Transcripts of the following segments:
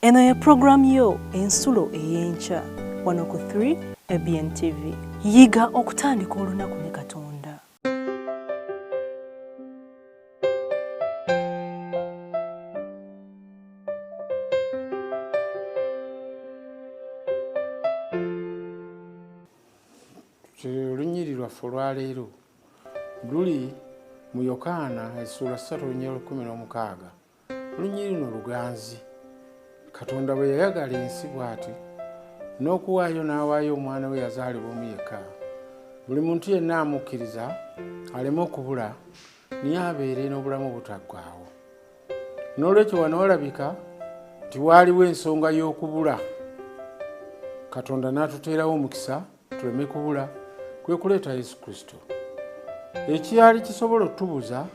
Eno ye pulogulaamu yo Ensulo ey'Enkya wano ku 3 ABN TV. Yiga okutandika olunaku ne Katonda. Olunyiriri lwaffe olwaleero luli mu Yokaana essuula 3 olunyiriri 16. Olunyiriri luno luganzi. Katonda bwe yayagala ensi bw'ati n'okuwaayo n'awaayo omwana we yazaalibwa omu yekka, buli muntu yenna amukkiriza aleme okubula naye abeere n'obulamu obutaggwaawo. N'olwekyo wano walabika nti waaliwo ensonga y'okubula, Katonda n'atuteerawo omukisa tuleme kubula, kwe kuleeta Yesu Kristo. Ekyali kisobola otubuza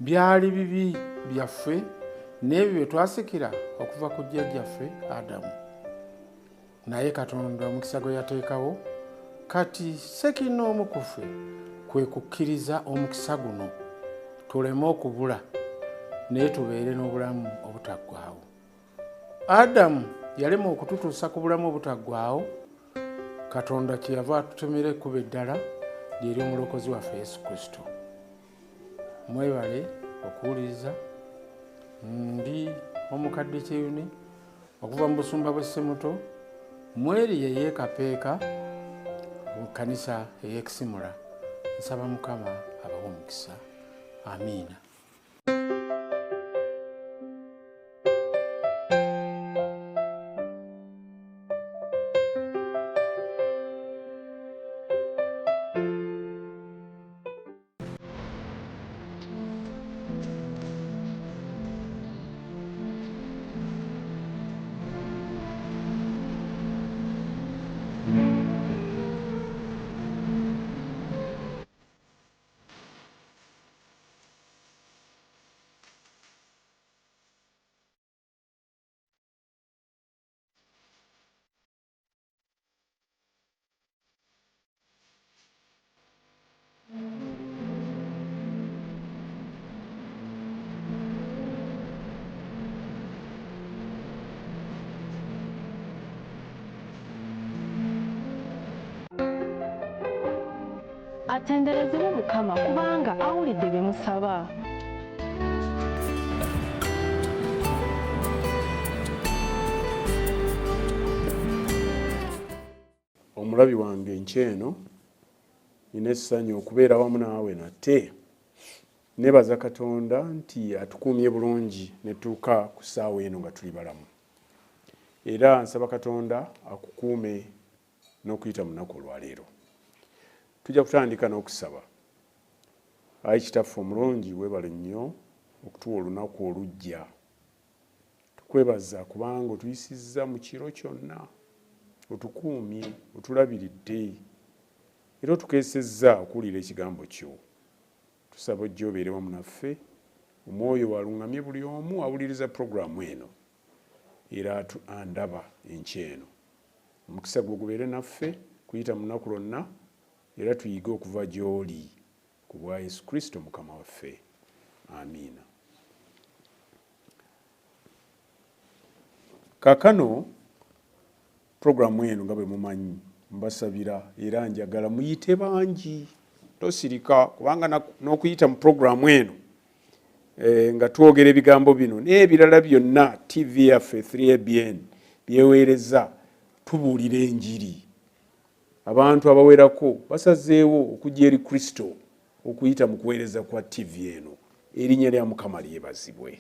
byali bibi byaffe n'ebyo bye twasikira okuva ku jjajjaffe Adamu. Naye Katonda omukisa gwe yateekawo kati ssekinnoomu ku ffe kwe kukkiriza omukisa guno tuleme okubula naye tubeere n'obulamu obutaggwaawo. Adamu yalema okututuusa ku bulamu obutaggwaawo, Katonda kyeyava atutemera ekkubo eddala ly'ery'omulokozi waffe Yesu Kristo. Mwebale okuwuliriza. Ndi omukadde Kyeyune okuva mu busumba bw'e Ssemuto, mweri ey'e Kapeeka mu kkanisa ey'Ekisimula. Nsaba Mukama abawe omukisa. Amiina. Atenderezebwe Mukama kubanga awulidde bye musaba. Omulabi wange enkya eno nina essanyu okubeera wamu naawe nate. Nebaza Katonda nti atukuumye bulungi ne tutuuka ku ssaawa eno nga tuli balamu. Era nsaba Katonda akukuume n'okuyita mu lunaku olwaleero. Tujja kutandika n'okusaba. Ayi Kitaffe omulungi, weebale nnyo okutuwa olunaku oluggya. Tukwebaza kubanga otuyisizza mu kiro kyonna, otukuumye, otulabiridde, era otukeesezza okuwulira ekigambo kyo. Tusaba ojje obeere wamu naffe, Omwoyo wo aluŋŋamye buli omu awuliriza pulogulaamu eno era andaba enkya eno. Omukisa gwo gubeere naffe kuyita mu lunaku lwonna era tuyige okuva gy'oli ku bwa Yesu Kristo Mukama waffe. Amiina. Kaakano pulogulaamu eno nga bwe mumanyi mbasabira era njagala muyite bangi, tosirika kubanga n'okuyita mu pulogulaamu eno nga twogera ebigambo bino n'ebirala byonna TV yaffe 3ABN byeweereza tubuulira enjiri. Abantu abawerako basazeewo okujja eri Kristo okuyita mu kuweereza kwa TV eno. Erinnya lya Mukama lyebazibwe.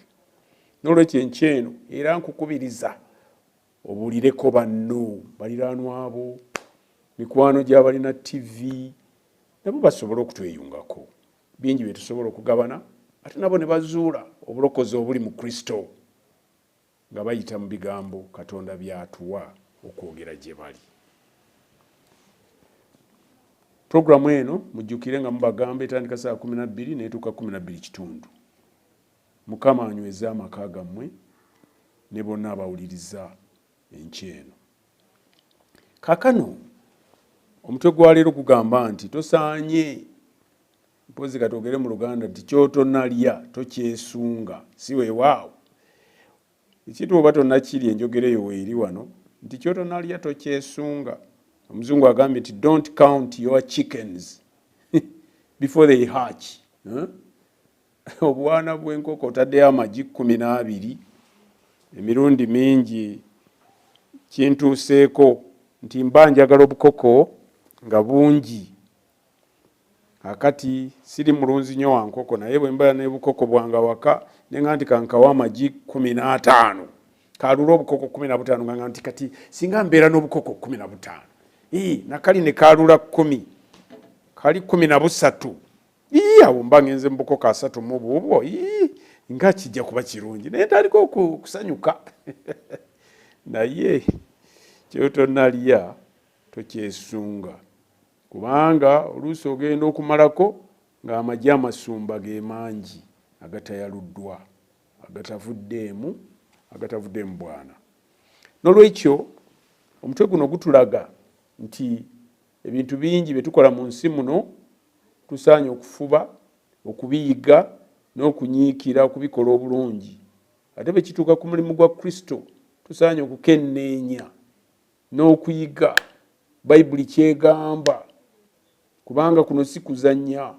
N'olwekyo enkya eno era nkukubiriza obuulireko banno, baliraanwa bo, mikwano gy'abalina TV, nabo basobole okutweyungako. Bingi bye tusobola okugabana ate nabo ne bazuula obulokozi obuli mu Kristo nga bayita mu bigambo Katonda by'atuwa okwogera gye bali. Pulogulaamu eno mujjukire nga mubagamba etandika ssaawa 12 n'etuuka 12 kitundu. Mukama anyweze amaka gammwe ne bonna abawuliriza enkya eno. Kaakano omutwe gwa leero gugamba nti tosaanye, mpozi katwogere mu Luganda nti ky'otonalya tokyesunga, si weewaawo. Ekintu oba tonnakirya, enjogera eyo weeri wano nti kyotonalya tokyesunga. Omuzungu agambye nti, "Don't count your chickens before they hatch." Huh? Obwana bw'enkoko otaddeyo amagi 12. Emirundi mingi kintuuseeko nti mba njagala obukoko nga bungi. Akati siri mulunzi nnyo wa nkoko, naye bwe mba n'obukoko bwange awaka nenga nti kankawa amagi 15, kalula obukoko 15, nga nti kati singa mbeera n'obukoko 15, nakali ne kalula 10, kali 13, ii awo mba ngenze mu bukoko 30 mu bubwo, nga kijja kuba kirungi, naye ntandika okusanyuka. Naye kyotonalya tokyesunga, kubanga oluusi ogenda okumalako ng'amagi amasumba ge mangi agatayaluddwa, agatavuddeemu bwana. N'olwekyo omutwe guno gutulaga nti ebintu bingi bye tukola mu nsi muno tusaanye okufuba okubiyiga n'okunyiikira okubikola obulungi. Ate bwe kituuka ku mulimu gwa Kristo, tusaanye okukenneenya n'okuyiga Bayibuli kyegamba, kubanga kuno si kuzannya,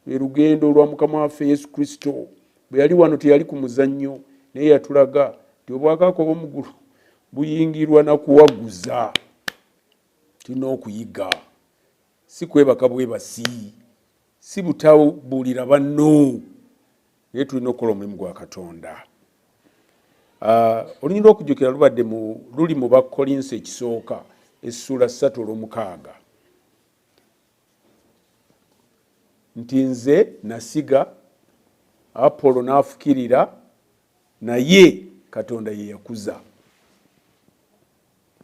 lwe lugendo olwa Mukama waffe Yesu Kristo. Bwe yali wano teyali ku muzannyo, naye yatulaga nti obwakabaka obw'omuggulu buyingirwa na kuwaguza. Tulina okuyiga, si kwebaka bwebasi, si butabuulira banno, naye tulina okukola omulimu gwa Katonda. Olunyiriri lw'okujjukira lubadde luli mu Bakkolinso ekisooka essuula 3 olw'omukaaga, nti nze nasiga, Apolo n'afukirira, naye Katonda ye yakuza.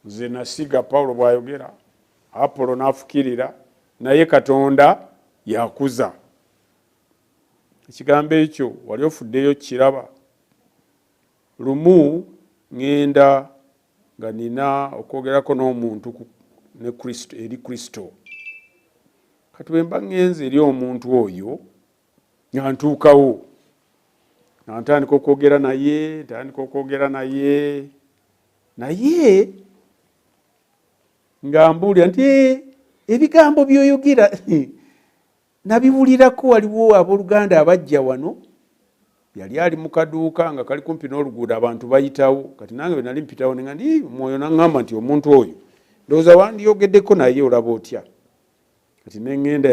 Nze nasiga, Pawulo bw'ayogera, Apolo n'afukirira, naye Katonda yakuza. Ekigambo ekyo wali ofuddeyo kiraba? Lumu ŋŋenda nga nina okwogerako n'omuntu ne Kristo, eri Kristo. Kati bwe mba ŋŋenze eri omuntu oyo, nga ntuukawo, nga ntandika okwogera naye, ntandika okwogera naye, naye nga mbuulira nti, "Ebigambo by'oyogera nabiwulirako. Waliwo abooluganda abajja wano." Yali ali mu kaduuka nga kali kumpi n'oluguudo, abantu bayitawo. Kati nange bwe nali mpitawo nenga ndi Mwoyo naŋŋamba nti omuntu oyo ndowooza wandiyogeddeko naye, olaba otya? Kati neŋŋenda,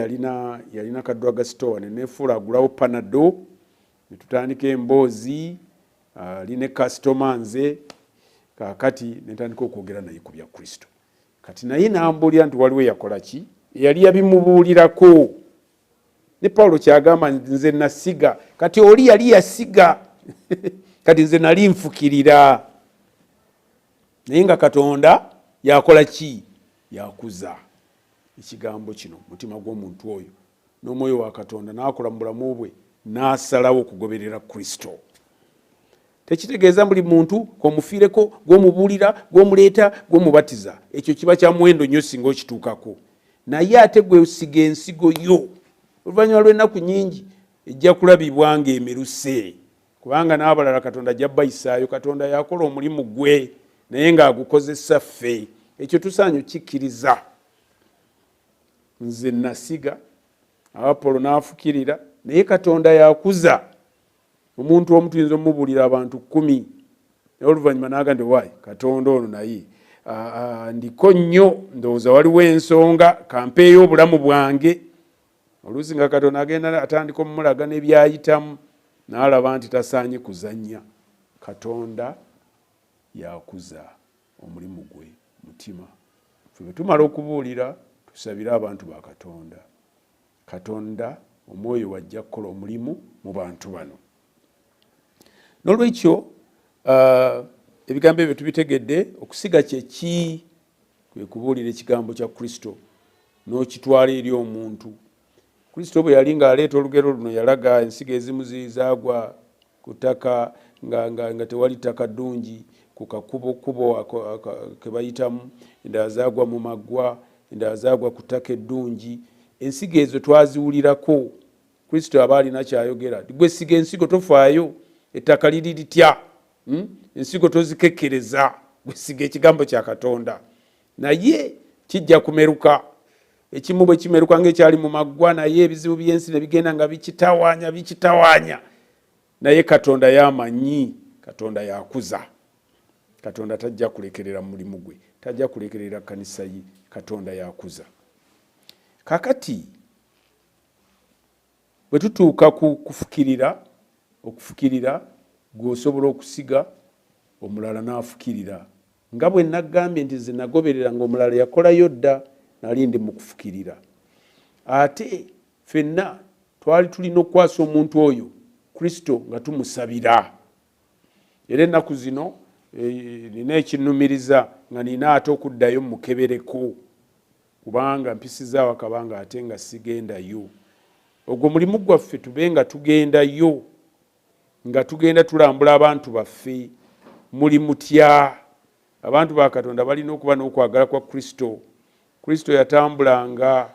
yalina ka drug store, ne neefuula agulawo Panado, ne tutandika emboozi. Ali ne kasitoma nze. Kaakati ne ntandika okwogera naye ku bya Kristo. Kati naye n'ambuulira nti waliwo eyakola ki, eyali yabimubuulirako. Ne Pawulo kyagamba, nze nasiga, kati oli yali yasiga, kati nze nali nfukirira, naye nga Katonda yakola ki? Yakuza ekigambo kino mutima gw'omuntu oyo, n'Omwoyo wa Katonda n'akola mu bulamu bwe, n'asalawo okugoberera Kristo. Tekitegeeza buli muntu komufiireko, gwomubuulira, gwomuleeta, gwomubatiza. Ekyo kiba kya muwendo nnyo singa okituukako, naye ate gwesiga ensigo yo, oluvannyuma lw'ennaku nyingi ejja kulabibwa ng'emeruse, kubanga n'abalala Katonda ajja bayisaayo. Katonda yakola omulimu gwe, naye ng'agukozesa ffe. Ekyo tusaanye okikkiriza. Nze nasiga, Apolo n'afukirira, naye Katonda yakuza. Omuntu omu tuyinza omubuulira abantu 10, naye oluvannyuma n'aga nti, "Waayi, Katonda ono naye ndiko nnyo, ndowooza waliwo ensonga, kampeeyo obulamu bwange." Oluusi nga Katonda agenda atandika omumulaga n'ebyayitamu, n'alaba nti tasaanye kuzannya. Katonda yakuza omulimu gwe mutima. Ffe bwe tumala okubuulira, tusabire abantu ba Katonda. Katonda Omwoyo wajja kukola omulimu mu bantu bano. N'olwekyo ebigambo ebyo tubitegedde. Okusiga kyeki? Kwe kubuulira ekigambo kya Kristo n'okitwala eri omuntu. Kristo bwe yali ng'aleeta olugero luno, yalaga ensigo ezimu zaagwa ku ttaka nga tewali ttaka ddungi, ku kakubo kubo ke bayitamu, endala zaagwa mu maggwa, endala zaagwa ku ttaka eddungi. Ensigo ezo twaziwulirako. Kristo aba alina kyayogera: gwe siga ensigo, tofaayo ettaka liri litya. Ensigo tozikekkereza, gwesiga ekigambo kya Katonda, naye kijja kumeruka. Ekimu bwe kimeruka ng'ekyali mu maggwa, naye ebizibu by'ensi ne bigenda nga bikitawaanya bikitawaanya, naye Katonda yamanyi, Katonda yakuza. Katonda tajja kulekerera mulimu gwe, tajja kulekerera kkanisa ye, Katonda yakuza. Kakati bwe tutuuka ku kufukirira, okufukirira gw'osobola okusiga omulala n'afukirira. Nga bwe nagambye nti nze nagoberera ng'omulala yakolayo dda, nali ndi mu kufukirira. Ate ffenna twali tulina okukwasa omuntu oyo Kristo nga tumusabira. Era ennaku zino nina ekinnumiriza nga nina ate okuddayo mmukebereko, kubanga mpisizaawo akabanga ate nga sigendayo. Ogwo mulimu gwaffe, tube nga tugendayo, nga tugenda tulambula abantu baffe. Muli mutya? Abantu ba Katonda balina okuba n'okwagala kwa Kristo. Kristo yatambulanga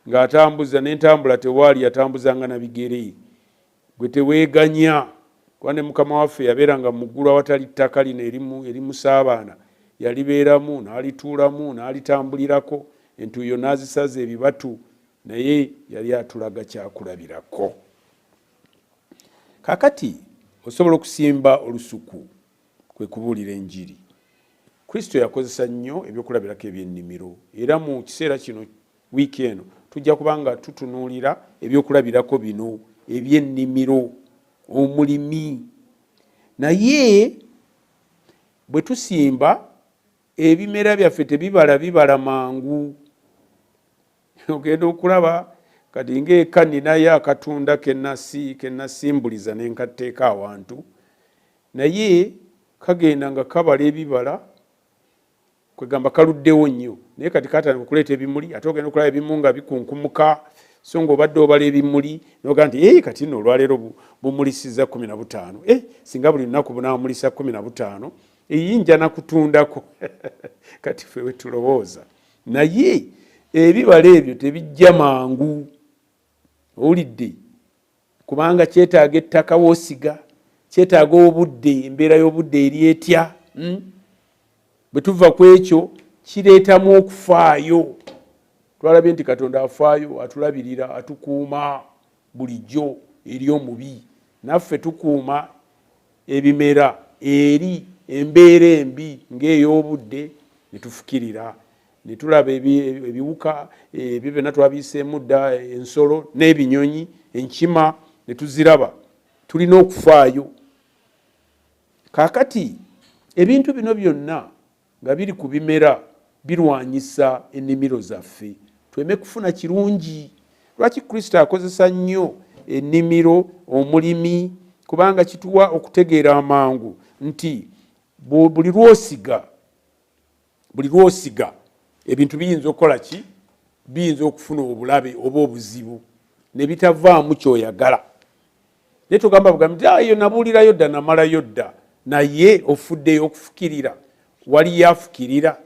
ng'atambuza, n'entambula tewaali, yatambuzanga na bigere. Gwe teweeganya, kuba ne Mukama waffe yabeeranga mu ggulu awatali ttaka lino erimusaabaana, yalibeeramu n'alituulamu n'alitambulirako, entuuyo n'azisaza ebibatu, naye yali atulaga kyakulabirako. Kaakati osobola okusimba olusuku, kwe kubuulira enjiri. Kristo yakozesa nnyo ebyokulabirako eby'ennimiro, era mu kiseera kino wiiki eno tujja kuba nga tutunuulira ebyokulabirako bino eby'ennimiro, omulimi. Naye bwe tusimba ebimera byaffe tebibala bibala mangu. Ogenda okulaba kati ng'eka ninayo akatunda kenasimbuliza ne nkateeka awantu, naye kagenda nga kabala ebibala, kwegamba kaluddewo nnyo, naye kati katandika okuleeta ebimuli. Ate ogenda okulaba ebimu nga bikunkumuka, so ng'obadde obala ebimuli n'ogamba nti ee kati nno olwaleero bumulisiza 15, singa buli lunaku bunaamulisa 15 eyinja na kutundako. Kati ffe wetulowooza, naye ebibala ebyo tebijja mangu, owulidde, kubanga kyetaaga ettaka woosiga, kyetaaga obudde, embeera y'obudde eri etya. Bwe tuva ku ekyo kireetamu okufaayo. Twalabye nti Katonda afaayo, atulabirira, atukuuma bulijjo eri omubi. Naffe tukuuma ebimera eri embeera embi ng'ey'obudde, ne tufukirira, ne tulaba ebiwuka ebyo byonna twabiyiseemu dda, ensolo n'ebinyonyi, enkima ne tuziraba. Tulina okufaayo. Kaakati ebintu bino byonna nga biri ku bimera birwanyisa ennimiro zaffe tuleme kufuna kirungi. Lwaki Kristo akozesa nnyo ennimiro, omulimi? Kubanga kituwa okutegeera amangu nti buli lw'osiga, buli lw'osiga ebintu biyinza okukola ki? Biyinza okufuna obulabe oba obuzibu ne bitavaamu ky'oyagala. Naye togamba bugambi nti eyo nabuulirayo dda, namalayo dda, naye ofuddeyo okufukirira, waliyo afukirira,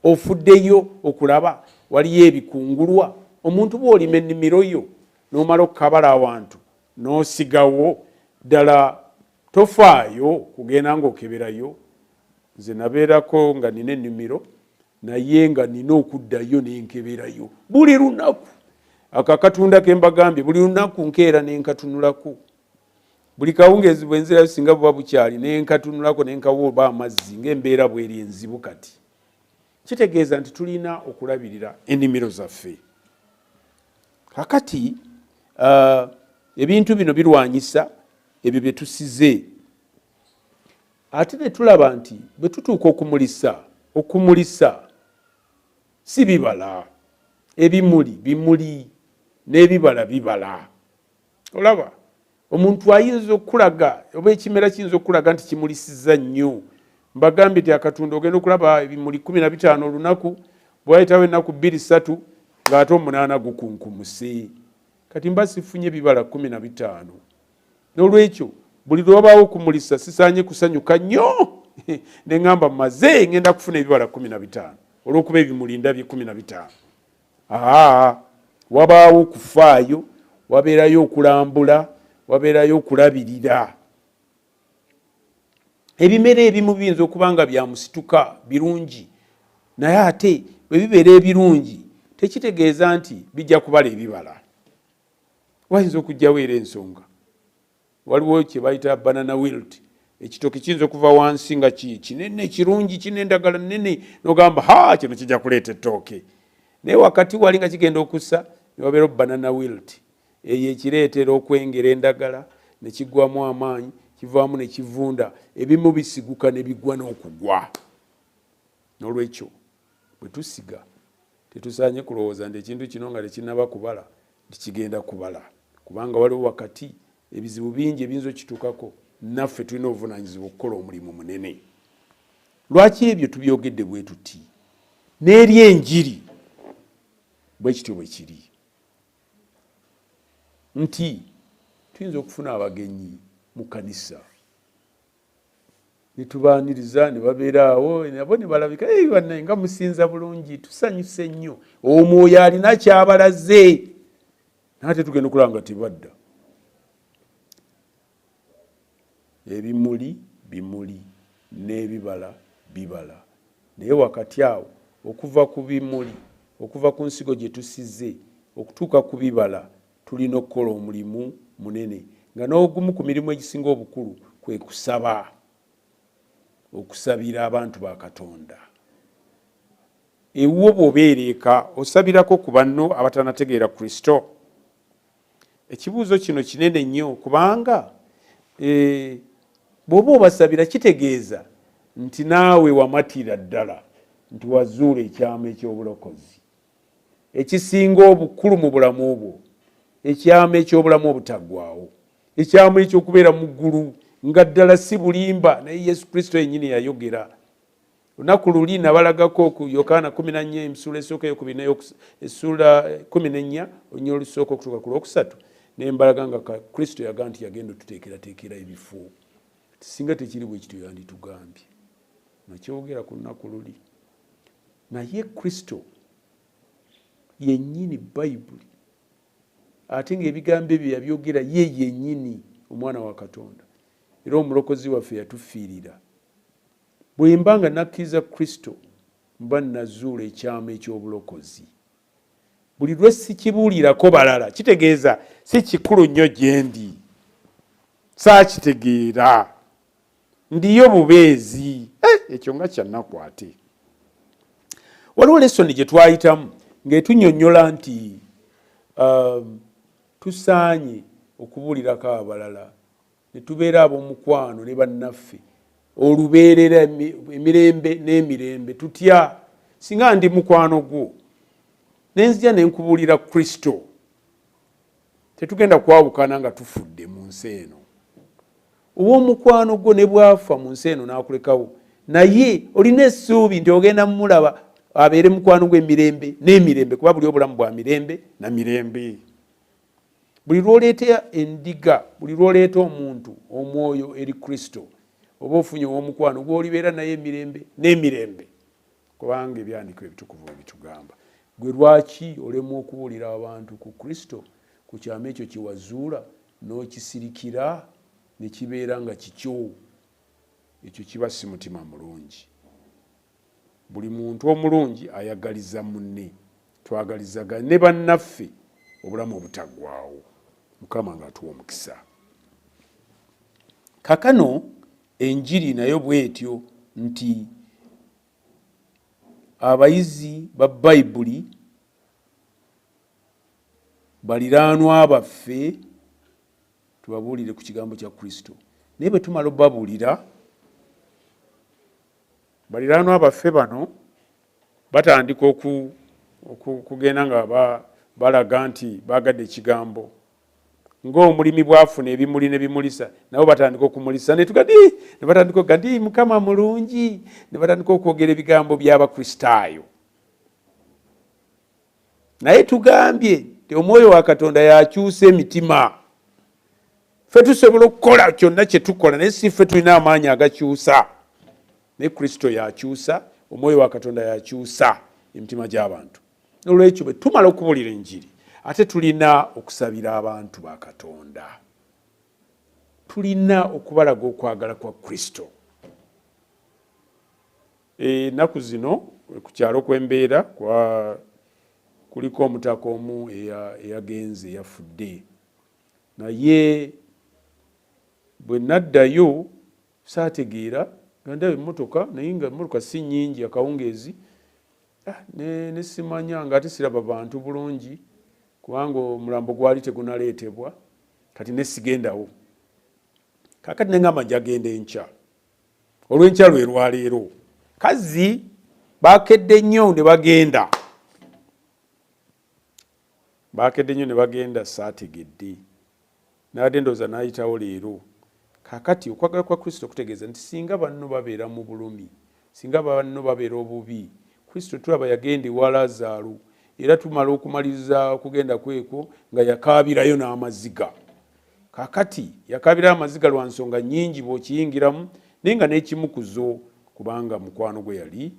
Ofuddeyo okulaba waliyo ebikungulwa. Omuntu bw'olima ennimiro yo n'omala okukabala awantu n'osigawo, ddala tofaayo kugenda ng'okeberayo? Nze nabeerako nga nina ennimiro naye nga nina okuddayo ne nkeberayo buli lunaku. Ako akatunda ke mbagambye, buli lunaku nkeera ne nkatunulako. Buli kawungeezi bwe nzirayo singa buba bukyali ne nkatunulako ne nkawa oba amazzi ng'embeera bw'eri enzibu kati. Kitegeeza nti tulina okulabirira ennimiro zaffe. Kakati ebintu bino birwanyisa ebyo bye tusize. Ate ne tulaba nti bwe tutuuka okumulisa, okumulisa si bibala. Ebimuli bimuli n'ebibala bibala. Olaba omuntu ayinza okukulaga oba ekimera kiyinza okukulaga nti kimulisizza nnyo. Mbagambye nti akatunda ogenda okulaba ebimuli 15 olunaku, bwayitawo ennaku bbiri ssatu ng'ate 8 gukunkumuse. Kati mba sifunye bibala 15. N'olwekyo buli lwe wabaawo okumulisa sisaanye kusanyuka nnyo ne ŋŋamba maze ŋŋenda kufuna ebibala 15 olw'okuba ebimuli ndabye 15. Aa, wabaawo okufaayo, wabeerayo okulambula, wabeerayo okulabirira. Ebimera ebimu biyinza okuba nga bya musituka birungi, naye ate bwe bibeera ebirungi tekitegeeza nti bijja kubala ebibala. Wayinza okujjawo era ensonga. Waliwo kye bayita banana wilt, ekitooke kiyinza okuva wansi nga kinene kirungi, kirina endagala nnene, n'ogamba ha, kino kijja kuleeta ettooke, naye wakati wali nga kigenda okussa ne wabeerawo banana wilt. Eyo ekireetera okwengera endagala ne kiggwamu amaanyi, kivaamu ne kivunda, ebimu bisiguka ne bigwa n'okugwa. N'olwekyo bwe tusiga tetusaanye kulowooza nti ekintu kino nga tekinnaba kubala nti kigenda kubala, kubanga waliwo wakati ebizibu bingi ebiyinza okituukako. Naffe tulina obuvunaanyizibwa okukola omulimu munene. Lwaki ebyo tubyogedde bwe tuti? N'eri enjiri bwe kityo bwe kiri, nti tuyinza okufuna abagenyi mu kkanisa ne tubaaniriza ne babeera awo nabo ne balabika, bannaye nga musinza bulungi, tusanyuse nnyo, omwoyo alina kyabalaze, naye ate tugenda okulaba nga tebadda. Ebimuli bimuli n'ebibala bibala, naye wakati awo okuva ku bimuli, okuva ku nsigo gye tusize okutuuka ku bibala, tulina okukola omulimu munene, nga n'ogumu ku mirimu egisinga obukulu kwe kusaba, okusabira abantu ba Katonda. Ewuwo bw'obeera eka osabirako ku banno abatanategeera Kristo? Ekibuuzo kino kinene nnyo, kubanga bw'oba obasabira kitegeeza nti naawe wamatira ddala nti wazuula ekyama eky'obulokozi ekisinga obukulu mu bulamu bwo, ekyama eky'obulamu obutaggwaawo, ekyama eky'okubeera mu ggulu, nga ddala si bulimba, naye Yesu Kristo yennyini yayogera. Lunaku luli nabalagako ku Yokaana 14 essuula esooka eyokubiri essuula 14 olunyiriri olusooka okutuuka ku lwokusatu, ne mbalaga nga Kristo yagamba nti yagenda otuteekerateekera ebifo. Singa tekiri bwe kityo yanditugambye. Nakyogera ku lunaku luli. Naye Kristo yennyini Bayibuli, ate ng'ebigambo ebyo yabyogera ye yennyini, Omwana wa Katonda era Omulokozi waffe yatufiirira. Bwe mba nga nakkiriza Kristo, mba nazuula ekyama eky'obulokozi. Buli lwe sikibuulirako balala kitegeeza si kikulu nnyo gye ndi, saakitegeera, ndiyo bubeezi. Ekyo nga kya nnaku ate. Waliwo lesoni gye twayitamu ng'etunnyonnyola nti tusaanye okubuulirako abalala ne tubeera ab'omukwano ne bannaffe olubeerera emirembe n'emirembe. Tutya singa ndi mukwano gwo ne nzija ne nkubuulira Kristo? Tetugenda kwawukana nga tufudde mu nsi eno. Ow'omukwano gwo ne bw'afa mu nsi eno n'akulekawo, naye olina essuubi nti ogenda mumulaba abeere mukwano gwo emirembe n'emirembe, kuba buli obulamu bwa mirembe na mirembe. Buli lw'oleeta endiga, buli lw'oleeta omuntu omwoyo eri Kristo, oba ofunye ow'omukwano gw'olibeera naye emirembe n'emirembe, kubanga ebyandiikibwa ebitukuvu bwe bitugamba. Gwe lwaki olemwa okubuulira abantu ku Kristo, ku kyama ekyo kye wazuula n'okisirikira ne kibeera nga kikyo? Ekyo kiba si mutima mulungi. Buli muntu omulungi ayagaliza munne. Twagalizagane bannaffe obulamu obutaggwaawo. Mukama ng'atuwa omukisa. Kakano enjiri nayo bw'etyo nti abayizi ba Bayibuli baliraanwa baffe tubabuulire ku kigambo kya Kristo. Naye bwe tumala obabuulira, baliraanwa baffe bano batandika okugenda nga balaga nti baagadde ekigambo. Ng'omulimi bw'afuna ebimuli ne bimulisa, nabo batandika okumulisa, ne tuga, ne batandika okuga nti Mukama mulungi, ne batandika okwogera ebigambo by'Abakristaayo. Naye tugambye nti Omwoyo wa Katonda y'akyusa emitima. Ffe tusobola okukola kyonna kye tukola, naye si ffe tulina amaanyi agakyusa. Naye Kristo y'akyusa, Omwoyo wa Katonda y'akyusa emitima gy'abantu. N'olwekyo bwe tumala okubuulira enjiri, ate tulina okusabira abantu ba Katonda. Tulina okubalaga okwagala kwa Kristo. Ennaku zino ku kyalo kwembeera kuliko omutaka omu eyagenze, eyafudde, naye bwe naddayo saategeera nga ndaba emmotoka, naye nga emmotoka si nnyingi akawungeezi, ne simanya nga ate siraba bantu bulungi kubanga omulambo gwali tegunaleetebwa. Kati ne sigendawo. Kaakati ne ŋŋamba njagenda enkya, olw'enkya lwe lwaleero. Kazzi bakedde nnyo ne bagenda, bakedde nnyo ne bagenda, saategedde, nabadde ndowooza n'ayitawo leero. Kaakati okwagala kwa Kristo kutegeeza nti singa banno babeera mu bulumi, singa banno babeera obubi, Kristo tulaba yagenda ewa Lazaalo, era tumala okumaliriza okugenda kwekwo nga yakaabirayo n'amaziga. Kaakati yakaabirayo amaziga lwa nsonga nnyingi bw'okiyingiramu, naye nga n'ekimu ku zo kubanga mukwano gwe yali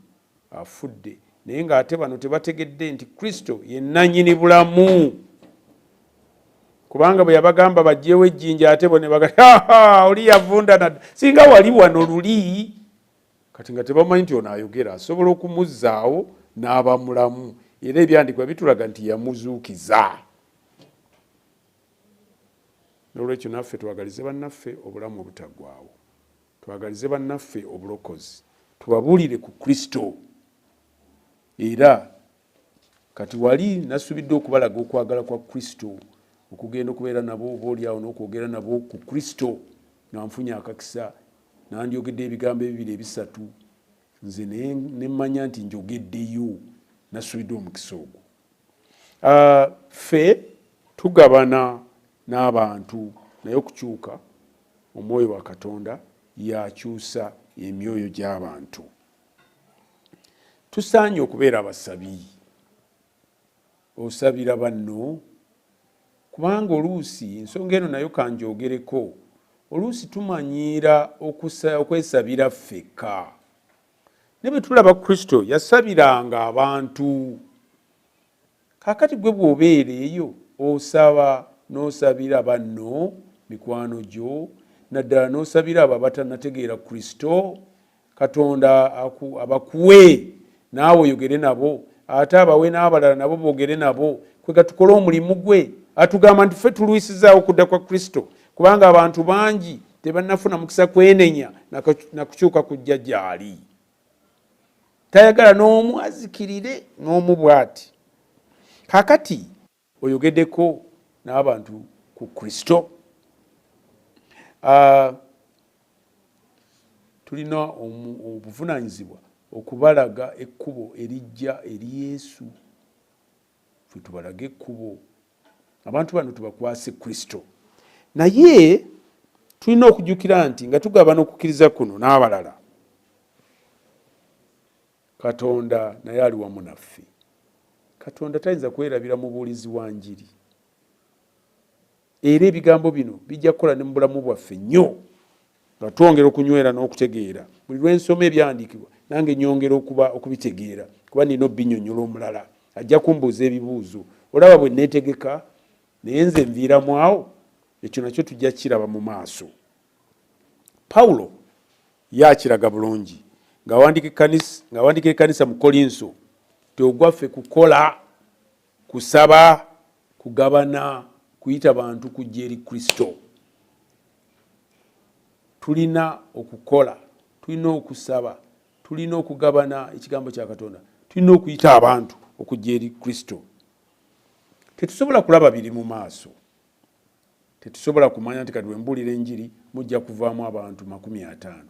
afudde, naye ng'ate bano tebategedde nti Kristo ye nnannyini bulamu, kubanga bwe yabagamba baggyewo ejjinja ate bo ne bagamba oli yavunda nadda, singa wali wano luli. Kati nga tebamanyi nti ono ayogera asobola okumuzzaawo n'aba mulamu, era ebyandiikibwa bitulaga nti yamuzuukiza. N'olwekyo naffe twagalize bannaffe obulamu obutaggwaawo, twagalize bannaffe obulokozi, tubabuulire ku Kristo. Era kati wali nasuubidde okubalaga okwagala kwa Kristo, okugenda okubeera nabo oba oli awo n'okwogera nabo ku Kristo, nga nfunye akakisa nandyogedde ebigambo ebibiri ebisatu, nze ne mmanya nti njogeddeyo, nasuubidde omukisa ogwo. Ffe tugabana n'abantu, naye okukyuka omwoyo wa Katonda y'akyusa emyoyo gy'abantu. Tusaanye okubeera abasabi. Osabira banno, kubanga oluusi ensonga eno nayo kanjogereko, oluusi tumanyiira okwesabira ffekka. Ne bwe tulaba Kristo yasabiranga abantu. Kaakati gwe bw'obeera eyo osaba n'osabira banno, mikwano gyo, naddala n'osabira abo abatannategeera Kristo, Katonda abakuwe naawe oyogere nabo, ate abawe n'abalala nabo boogere nabo, kwega tukole omulimu gwe. Atugamba nti ffe tulwisizaawo okudda kwa Kristo, kubanga abantu bangi tebannafuna mukisa kwenenya na kukyuka kujja gy'ali. Tayagala n'omu azikirire n'omu bw'ati. Kaakati oyogedeko n'abantu ku Kristo. Tulina obuvunaanyizibwa okubalaga ekkubo erijja eri Yesu. Ffe tubalage ekkubo, abantu bano tubakwase Kristo. Naye tulina okujjukira nti nga tugabana okukkiriza kuno n'abalala, Katonda naye ali wamu naffe. Katonda tayinza kwerabira mubuulizi wa njiri. Era ebigambo bino bijja kukola ne mu bulamu bwaffe nnyo nga twongera okunywera n'okutegeera. Buli lwe nsoma ebyawandiikibwa nange nyongera okuba okubitegeera, kuba nina obinyonyola omulala ajja kumbuuza ebibuuzo. Olaba bwe neetegeka, naye nze nviiramu awo. Ekyo nakyo tujja kukiraba mu maaso. Pawulo ye akiraga bulungi ng'awandiika ekkanisa mu Kkolinso nti ogwaffe kukola, kusaba, kugabana, kuyita bantu kujja eri Kristo. Tulina okukola, tulina okusaba, tulina okugabana ekigambo kya Katonda, tulina okuyita abantu okujja eri Kristo. Tetusobola kulaba biri mu maaso. Tetusobola kumanya nti kati bwe mbuulira enjiri mujja kuvaamu abantu 50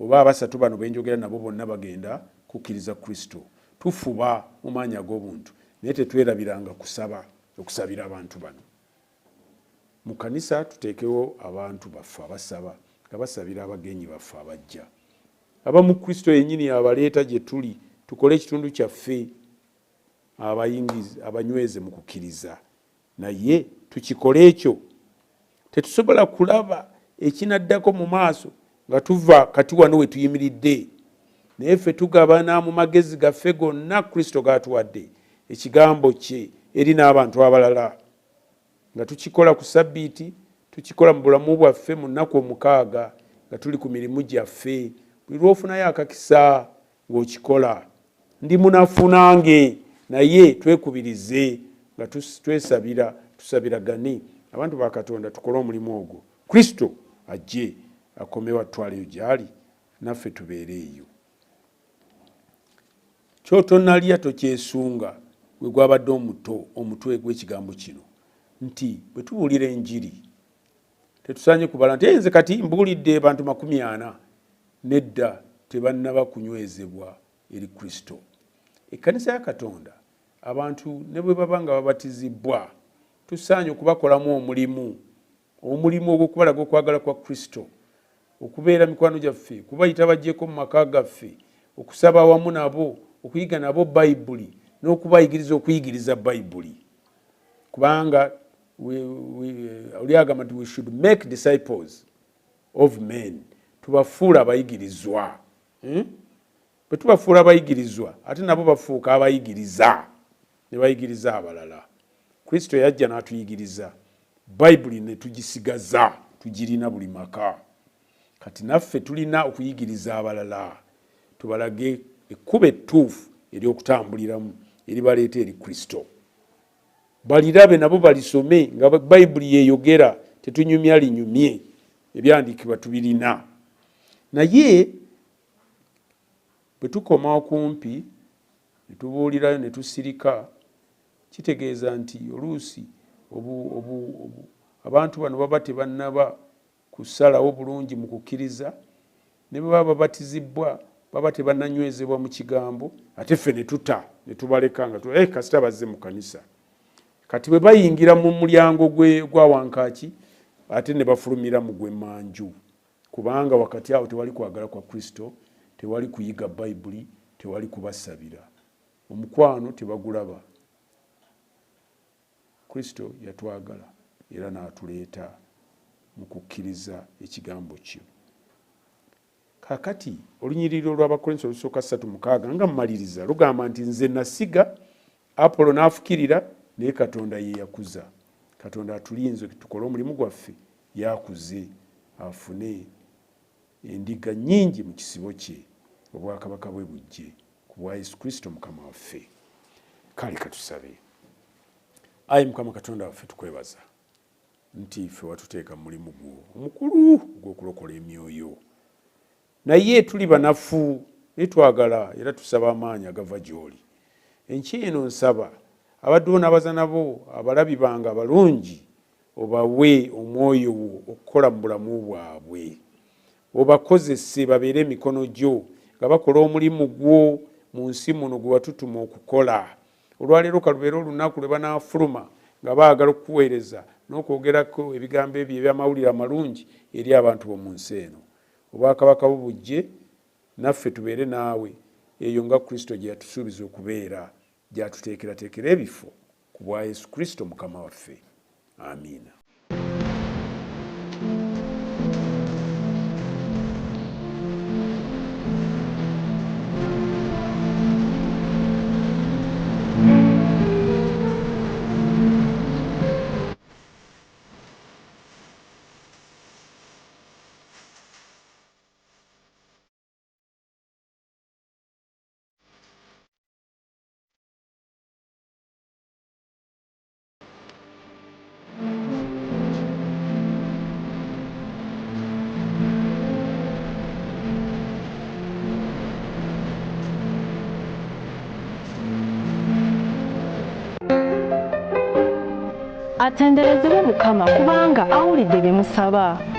oba abasatu bano be njogera nabo bonna bagenda kukkiriza Kristo. Tufuba mu maanyi ag'obuntu, naye tetwerabiranga kusaba, okusabira abantu bano. Mu kkanisa tuteekewo abantu baffe abasaba nga basabira abagenyi baffe abajja. Abamu Kristo yennyini y'abaleeta gye tuli tukole ekitundu kyaffe abanyweze mu kukkiriza. Naye tukikole ekyo. Tetusobola kulaba ekinaddako mu maaso nga tuva kati wano we tuyimiridde. Naye ffe tugabana mu magezi gaffe gonna Kristo g'atuwadde, Ekigambo kye, eri n'abantu abalala. Nga tukikola ku Ssabbiiti, tukikola mu bulamu bwaffe mu nnaku omukaaga, nga tuli ku mirimu gyaffe. Buli lw'ofunayo akakisa, ng'okikola. Ndi munafu nange, naye twekubirize nga twesabira, tusabiragane, abantu ba Katonda, tukole omulimu ogwo. Kristo ajje akomewo atutwaleyo gy'ali, naffe tubeere eyo. Ky'otonalya tokyesunga gwe gwabadde omuto omutwe gw'ekigambo kino nti bwe tubuulira enjiri tetusaanye kubala nti nze kati mbuulidde bantu 40. Nedda, tebannaba kunywezebwa eri Kristo. Ekkanisa ya Katonda, abantu ne bwe baba nga babatizibbwa, tusaanye okubakolamu omulimu, omulimu ogw'okubalaga okwagala kwa Kristo, okubeera mikwano gyaffe, kubayita bajjeko mu maka gaffe, okusaba awamu nabo, okuyiga nabo Bayibuli n'okubayigiriza okuyigiriza Bayibuli. Kubanga oli agamba nti we should make disciples of men, tubafuula abayigirizwa. Bwe tubafuula abayigirizwa, ate nabo bafuuka abayigiriza ne bayigiriza abalala. Kristo yajja n'atuyigiriza Bayibuli ne tugisigaza, tugirina buli maka. Kati naffe tulina okuyigiriza abalala, tubalage ekkubo ettuufu ery'okutambuliramu eribaleeta eri Kristo. Balirabe nabo balisome nga Bayibuli yeeyogera, tetunyumya linyumye, ebyandiikibwa tubirina. Naye bwe tukoma okumpi ne tubuulirayo ne tusirika, kitegeeza nti oluusi abantu bano baba tebannaba kusalawo bulungi mu kukkiriza, ne bwe baba babatizibbwa baba tebannanywezebwa mu kigambo, ate ffe ne tuta ne tubaleka nga kasita bazze mu kanisa. Kati bwe bayingira mu mulyango gwa wankaaki, ate ne bafulumira mu gw'emmanju, kubanga wakati awo tewali kwagala kwa Kristo, tewali kuyiga Bayibuli, tewali kubasabira, omukwano tebagulaba. Kristo yatwagala era n'atuleeta mu kukkiriza ekigambo kye. Kaakati olunyiriri olw'Abakorinso olusooka 3:6 nga mmaliriza lugamba nti nze nasiga, Apolo n'afukirira, naye Katonda ye yakuza. Katonda atulinze tukole omulimu gwaffe, yakuze afune endiga nnyingi mu kisibo kye, obwakabaka bwe bujje ku bwa Yesu Kristo Mukama waffe. Kale katusabe. Ayi Mukama Katonda waffe, tukwebaza nti ffe watuteeka mu mulimu gwo omukulu ogw'okulokola emyoyo, naye tuli banafu, naye twagala era tusaba amaanyi agava gy'oli. Enkya eno nsaba abaddu bo n'abazaana bo, abalabi bange abalungi, obawe omwoyo wo okukola mu bulamu bwabwe, obakozese babeere emikono gyo nga bakola omulimu gwo mu nsi muno gwe watutuma okukola. Olwaleero kalubeere olunaku lwe banaafuluma nga baagala okukuweereza n'okwogerako ebigambo ebyo eby'amawulire amalungi eri abantu bo mu nsi eno. Obwakabaka bwo bujje, naffe tubeere naawe eyo nga Kristo gye yatusuubiza okubeera, gy'atuteekerateekera ebifo ku bwa Yesu Kristo Mukama waffe. Amiina. Atenderezebwe Mukama kubanga awulidde bye musaba.